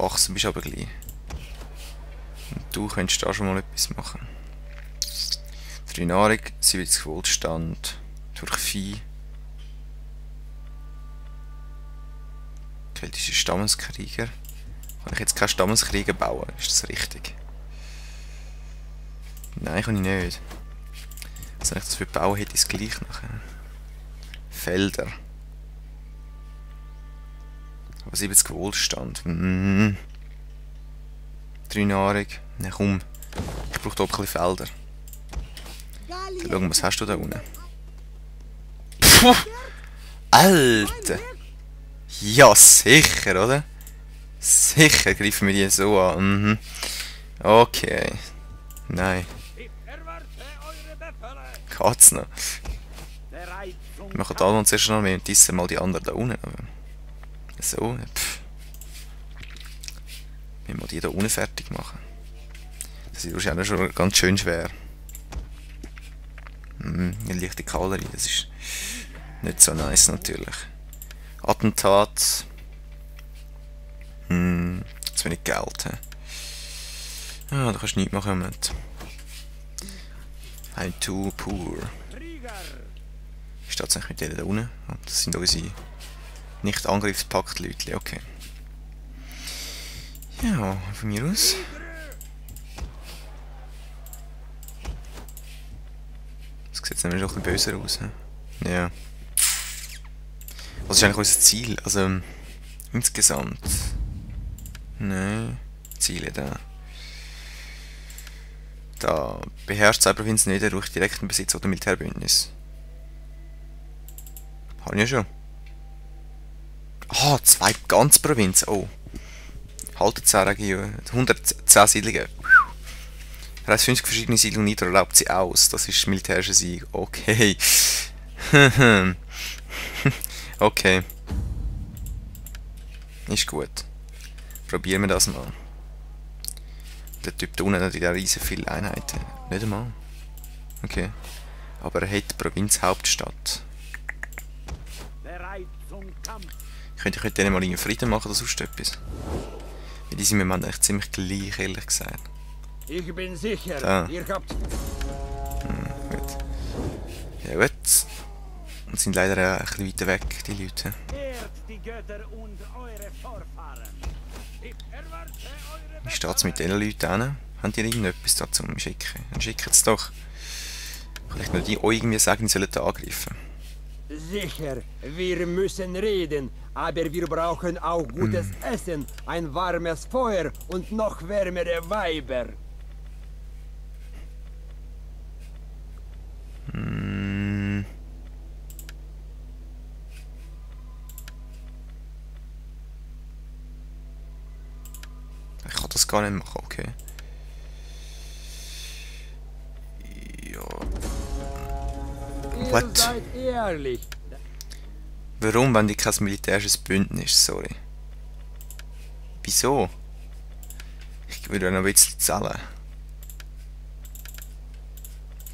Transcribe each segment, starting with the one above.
wachsen bist aber gleich. Und du könntest da schon mal etwas machen. 3 Nahrung, 70 Wohlstand, durch Vieh. Keltische Stammeskrieger. Kann ich jetzt keinen Stammeskrieger bauen? Ist das richtig? Nein, kann ich nicht. Also wenn ich das für bauen hätte ich es gleich nachher. Felder. Aber 70 Wohlstand. 3 Nahrung. Na komm. Ich brauche doch ein bisschen Felder. Dann schauen wir, was hast du da unten? Puh! Alter! Ja, sicher, oder? Sicher greifen wir die so an. Mhm. Okay. Nein. Geht's noch? Wir machen da und zuerst noch mehr und dissen mal die anderen da unten. So, pff. Wir müssen die da unten fertig machen. Das ist wahrscheinlich schon ganz schön schwer. Eine leichte Kalorie, das ist nicht so nice natürlich. Attentat. Zu wenig Geld. He? Ah, da kannst du nichts machen mit. I'm too poor. Wie steht es eigentlich mit denen da unten? Oh, das sind unsere nicht Angriffspakt-Leute, okay. Ja, von mir aus. Das sieht jetzt nämlich noch ein bisschen böser aus. He? Ja. Was ist eigentlich unser Ziel? Also, insgesamt. Nein. Ziele da. Da beherrscht 2 Provinzen nicht durch direkten Besitz oder Militärbündnis. Habe ich ja schon. Ah, 2 ganze Provinzen. Oh. Haltet 10 Regionen. 110 Siedlungen. Reißt 50 verschiedene Siedlungen nieder und erlaubt sie aus. Das ist militärischer Sieg. Okay. Okay. Ist gut. Probieren wir das mal. Der Typ da unten hat ja riesen viele Einheiten. Nicht einmal. Okay. Aber er hat Provinzhauptstadt. Ich könnte denen mal einen Frieden machen oder sonst etwas. Weil die sind mir eigentlich ziemlich gleich, ehrlich gesagt. Ich bin sicher, da. Ihr habt... Gut. Ja gut. Und sind leider auch ein bisschen weiter weg, die Leute. Die Götter und eure Vorfahren. Wie steht es mit diesen Leuten an? Haben die irgendetwas dazu zu schicken? Dann schicken es doch. Vielleicht nur die euch irgendwie sagen, die sollen da angreifen. Sicher, wir müssen reden, aber wir brauchen auch gutes Essen, ein warmes Feuer und noch wärmere Weiber. Ich kann das gar nicht machen, okay. Ja. Ihr What? seid ehrlich. Warum, wenn die kein militärisches Bündnis? Sorry. Wieso? Ich würde noch ein bisschen zählen.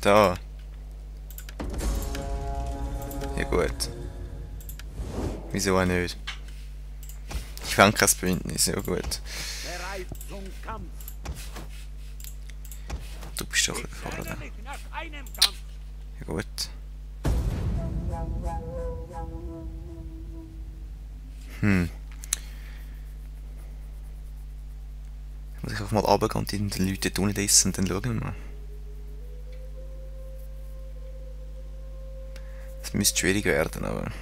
Da. Ja gut. Wieso auch nicht? Ich will kein Bündnis, ja gut. Bereit zum Kampf. Du bist doch gefordert. Ja gut. Ich muss einfach mal runtergehen und den Leuten dort unten essen und dann schauen wir mal. Es müsste schwierig werden, aber...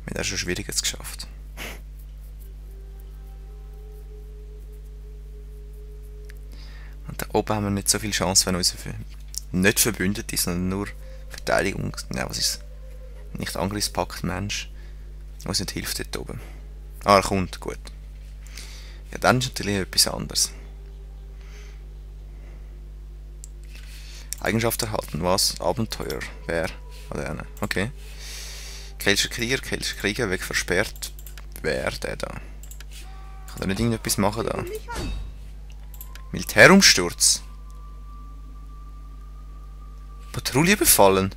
Wir haben auch schon Schwieriges geschafft. Und da oben haben wir nicht so viel Chance, wenn unsere nicht Verbündete, sondern nur Verteidigung... Nein, was ist es? Nicht Angriffspakt, Mensch. Was nicht hilft dort oben. Ah, er kommt, gut. Ja, dann ist natürlich etwas anderes. Eigenschaft erhalten, was? Abenteuer. Wer? Oder einer? Okay. Keltischer Krieger, Weg versperrt. Wer? Der da. Kann er nicht irgendetwas machen da? Militärumsturz. Patrouille befallen.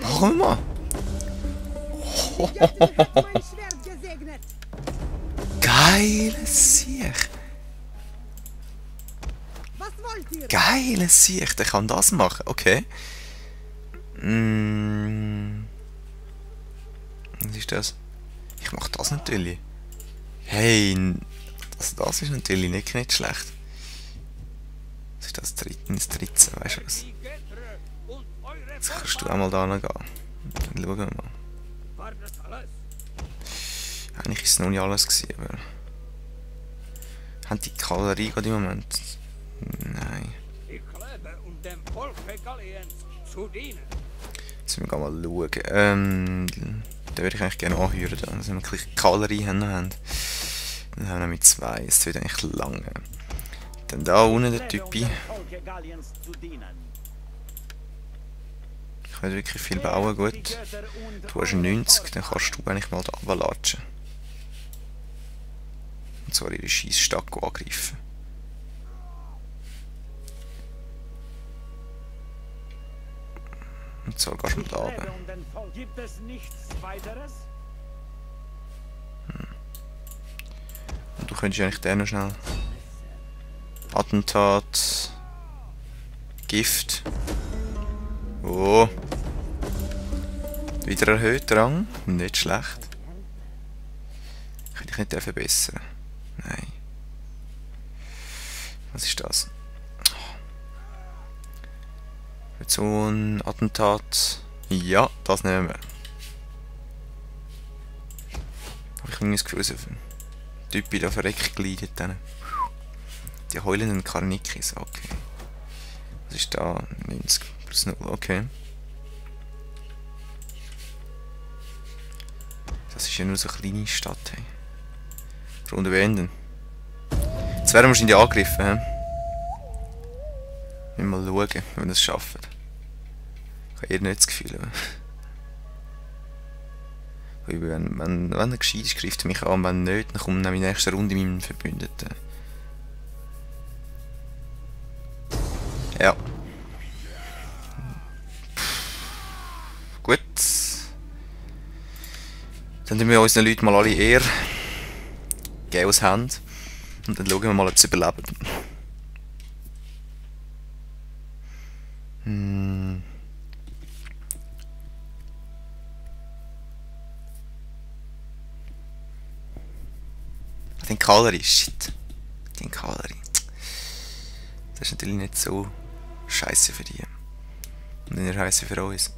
Machen wir mal. Geiles Sieg. Geiles Sieg, der kann das machen, okay. Was ist das? Ich mach das natürlich. Hey, das ist natürlich nicht schlecht. Was ist das? 13, weißt du was? Jetzt kannst du auch mal da gehen. Dann schauen wir mal. Eigentlich ist es noch nicht alles gewesen, aber... Haben die Kavallerie gerade im Moment? Nein. Jetzt müssen wir mal schauen. Da würde ich eigentlich gerne anhören, dass wir eine kleine Kavallerie haben. Dann haben wir noch mit 2. Es wird eigentlich lange. Dann da unten der Typi. Ich will wirklich viel bauen, gut. Du hast 90, dann kannst du eigentlich mal da runterlatschen. Und zwar ihre Scheissstadt angreifen. Und so gehst du mal da runter. Und du könntest eigentlich den noch schnell... Attentat... Gift... Oh. Wieder erhöht Rang. Nicht schlecht. Könnte ich nicht verbessern. Nein. Was ist das? So ein Attentat. Ja, das nehmen wir. Habe ich irgendwie das Gefühl, dass ein Typ da verreckt leidet. Die heulenden Karnikis, okay. Was ist da? 90 plus 0, okay. Das ist ja nur so eine kleine Stadt. Hey. Runde beenden. Jetzt werden wir wahrscheinlich angegriffen. He? Mal schauen, wenn wir das schaffen. Ich habe eher nicht das Gefühl. Wenn er gescheit ist, greift er mich an. Wenn nicht, dann kommt in die nächste Runde mit meinem Verbündeten. Ja. Gut. Dann tun wir unseren Leuten mal alle Ehre geben aus Hand. Und dann schauen wir mal, ob sie überleben. Den Kavallerie, shit. Den Kavallerie. Das ist natürlich nicht so scheiße für die. Und nicht scheiße für uns.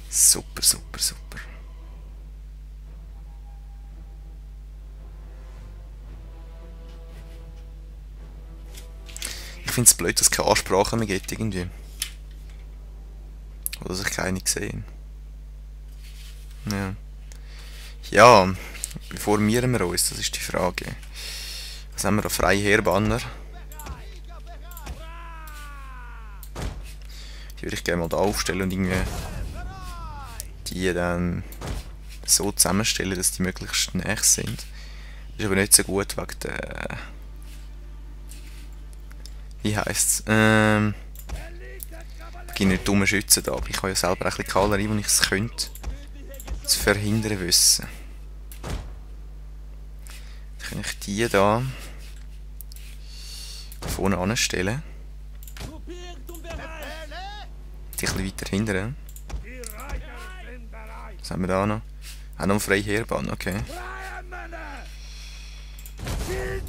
Super, super, super. Ich finde es blöd, dass es keine Ansprache mehr gibt irgendwie. Oder dass ich keine gesehen. Ja. Ja, wie formieren wir uns? Das ist die Frage. Was haben wir da? Freiherr-Banner. Die würde ich gerne mal da aufstellen und irgendwie die dann so zusammenstellen, dass die möglichst nahe sind. Das ist aber nicht so gut wegen der... Wie heisst es? Ich bin nicht dumme Schützen da, aber ich habe ja selber ein bisschen Kavallerie, wo ich es könnte zu verhindern wissen. Dann kann ich die da vorne anstellen. Die ein bisschen weiter hinten. Was haben wir da noch? Auch noch ein Freiherrbann, okay.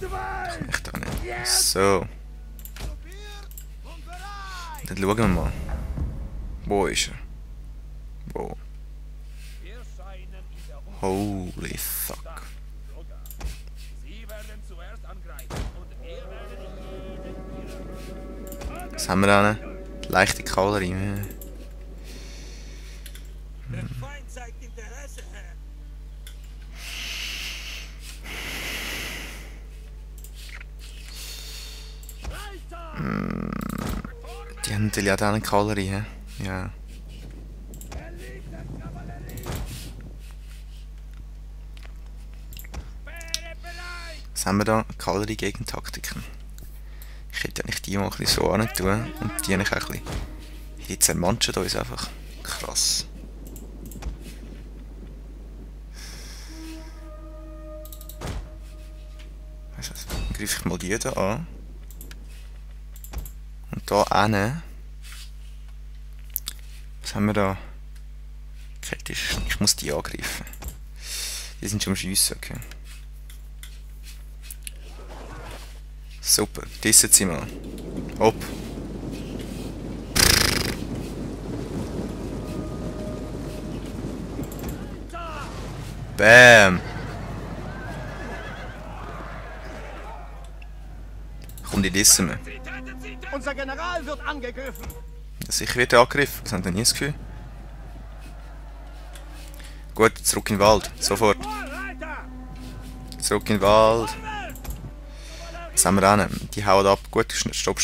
Kann ich da nicht. So. Dann schauen wir mal. Wo ist er? Wo? Holy fuck. Was haben wir da? Leichte Kavallerie. Die haben natürlich auch eine Kavallerie, hä? Ja. Was haben wir da? Kavallerie gegen Taktiken. Ich Ich hätte eigentlich die mal ein bisschen so an tun und die eigentlich auch ein bisschen... Die zermanschen uns einfach. Krass. Weißt du was? Dann greife ich mal die hier an. Und da hinten. Was haben wir da? Kritisch. Ich muss die angreifen. Die sind schon am Schiessen, okay. Super, dissen sie mal. Hopp. Bam. Komm, die dissen wir. Unser General wird angegriffen. Sicher wird er angegriffen. Das haben wir nie das Gefühl. Gut, zurück in den Wald. Sofort. Zurück in den Wald. Was haben wir da? Die hauen ab. Gut, stopp.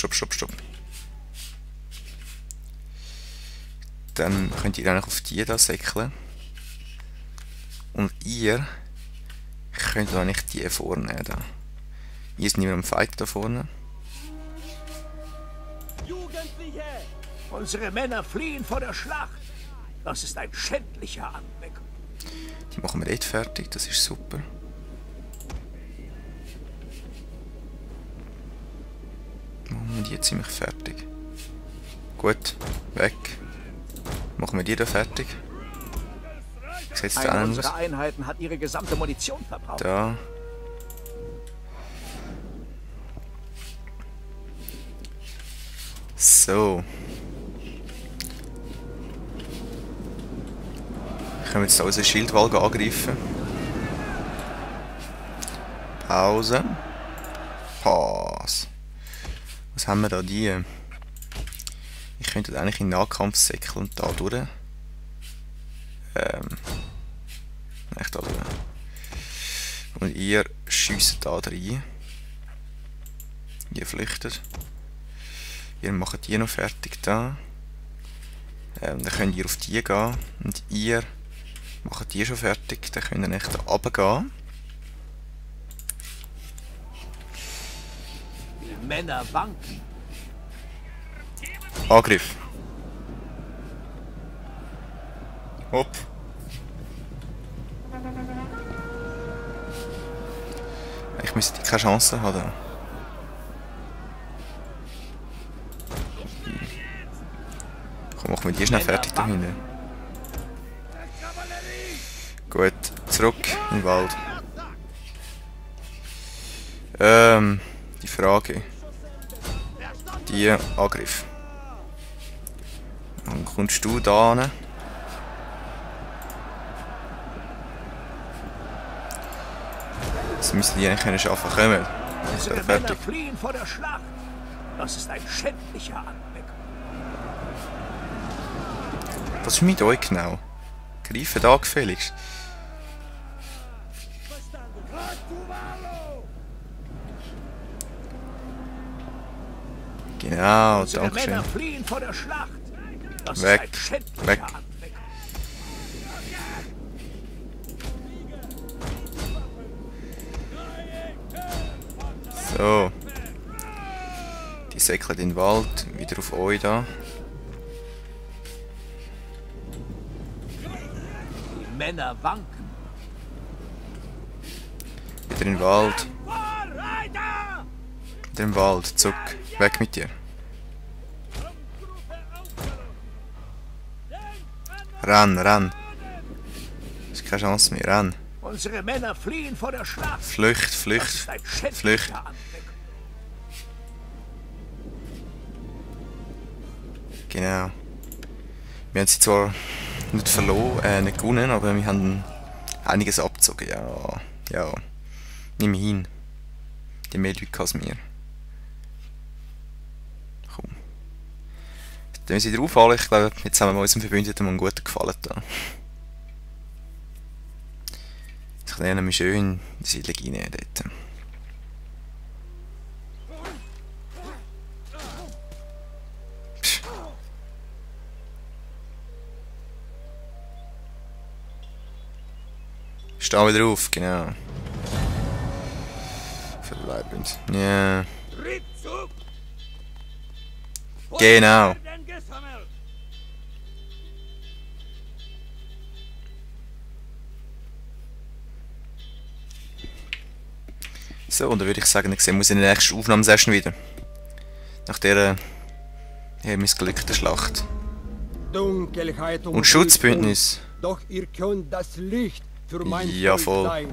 Dann könnt ihr eigentlich auf die da säckeln. Und ihr könnt eigentlich die vornehmen. Da. Ihr seid nicht mehr am Fight da vorne. Jugendliche! Unsere Männer fliehen vor der Schlacht. Das ist ein schändlicher Anblick. Die machen wir dort fertig, das ist super. Machen wir die ziemlich fertig. Gut, weg. Machen wir die da fertig. Wie sieht es da Eine aus? unserer Einheiten hat ihre gesamte Munition verbraucht. Da. So. Können wir jetzt da unseren Schildwall angreifen. Pause. Pause. Was haben wir da? Die? Ich könnte eigentlich in Nahkampf säckeln und da durch. Nicht da durch. Und ihr schiesst da rein. Ihr flüchtet. Ihr macht die noch fertig da. Dann könnt ihr auf die gehen. Und ihr macht die schon fertig. Dann könnt ihr nicht da runtergehen. Die Männer wanken. Angriff. Hopp. Ich müsste keine Chance haben. Komm, machen wir die schnell fertig da hinten. Gut, zurück in den Wald. Die Frage. Die Angriff. Dann kommst du da hin. Das müssen die eigentlich schaffen können. Ist Unsere fertig. Männer fliehen vor der Schlacht. Das ist ein schändlicher Anblick. Was ist mit euch genau? Greifen da gefälligst. Genau, Unsere danke schön. Männer fliehen vor der Schlacht. Das Weg, ist ein schändlicher weg. Anblick. So. Die säckeln in den Wald, wieder auf euch da. Die Männer wanken. Wieder in den Wald. Wieder im Wald, zuck. Weg mit dir. Renn, renn. Ist keine Chance mehr, renn. Unsere Männer fliehen vor der Schlacht. Flücht, Das Flücht, ist ein schändlicher Flücht. Anblick. Genau. Wir haben sie zwar nicht verloren, nicht gewonnen, aber wir haben einiges abgezogen, ja. Ja. Nimm hin. Die mehr Leute als wir. Komm. Dann müssen wir wieder auffallen. Ich glaube, jetzt haben wir unserem Verbündeten mal einen guten Gefallen da. Jetzt können wir schön in die Siedlung reinnehmen dort. Psch. Stehen wieder auf, genau. Verbleibend. Ja. Genau. So, und dann würde ich sagen, dann sehen wir uns in der nächsten Aufnahmesession wieder. Nach dieser missglückten Schlacht. Dunkelheit Und Schutzbündnis. Doch ihr könnt das Licht für mein Ja, Volk voll. sein.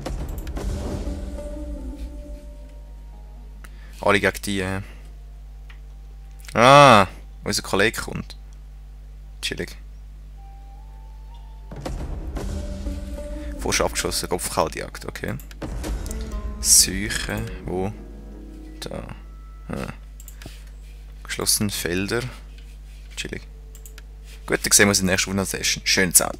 Alle gegen die. Ah, unser Kollege kommt. Chillig. Vorher abgeschossen, Kopfkaltjagd, okay. Seuche, wo? Da. Ah. Geschlossene Felder. Chillig. Gut, dann sehen wir uns in der nächsten Session. Schönen Abend.